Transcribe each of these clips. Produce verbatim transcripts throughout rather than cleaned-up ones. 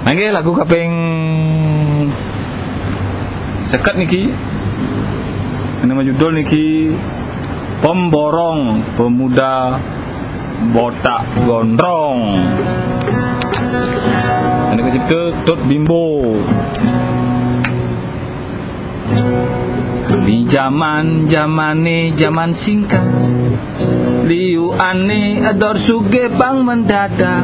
Nah, nggih, lagu kaping seket niki. Ini judul niki Pemborong Pemuda Botak Gondrong. Ini kecipta Tut Bimbo. Ni jaman, jamane jaman singkat. Liu ane ador sugih pang mendadak.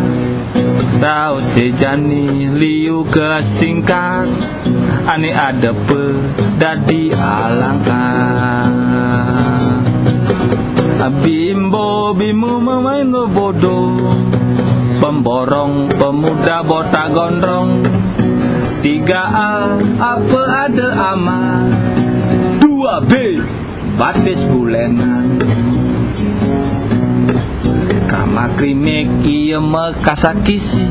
Raos se jani liu kesingkat. Ane adepa dadi alangkah. Bimbo Bimo memain bodoh. Pemborong pemuda botak gondrong. Tiga A, apa ada amal? Dua B, batis bulenan. Kama krimik iya makasakisi.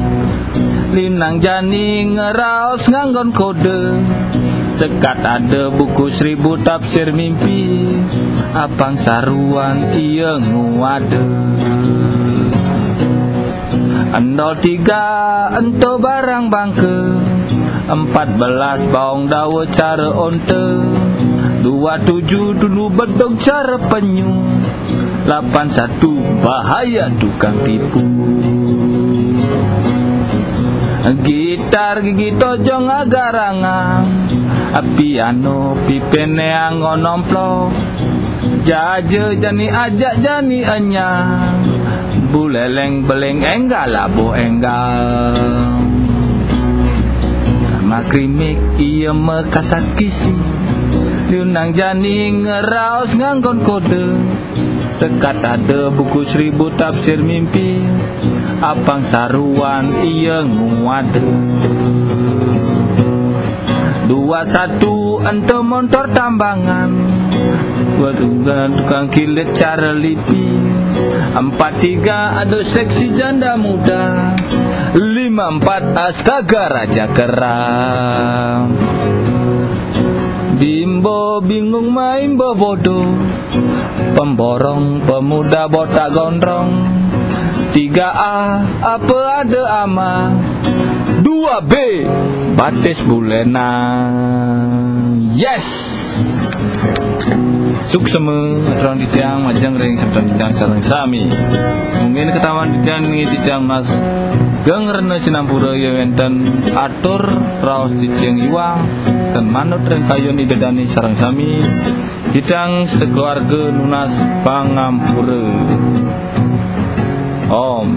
Linang jani ngeraos nganggon kode. Sekat ada buku seribu tafsir mimpi. Apang saruan iya nguada. Endol tiga ento barang bangka. Empat belas baong dawa cara onta. Dua tujuh dulu bedog cara penyu. Lapan satu bahaya tukang tipu. Gitar gigi tojong agarangang. Piano pipene anggon omplok. Jaja jani ajak jani enyang. Buleleng beleng enggal labuh enggal. Makrimik iya makasakisi. Liunang jani ngeraos nganggon kode. Sekat ada buku seribu tafsir mimpi. Apang saruan iya nguada. Dua satu ento montor tambangan. Dua tukang, tukang kilit cara lipi. Empat tiga ada seksi janda muda. Lima empat astaga raja keram. Bimbo bingung main bobodo. Pemborong pemuda botak gondrong. Tiga A apa ada ama? Dua B batis bulenan. Yes. Suksema aturang titiang majeng ring semeton titiang sareng sami. Mungkin ketahuan titiang niki titiang mas geng rena sinampura ya wenten atur raos titiang iwang dan manut ring kayun Ida Dane sareng sami. Titiang sekeluarga nunas pangampura. Om.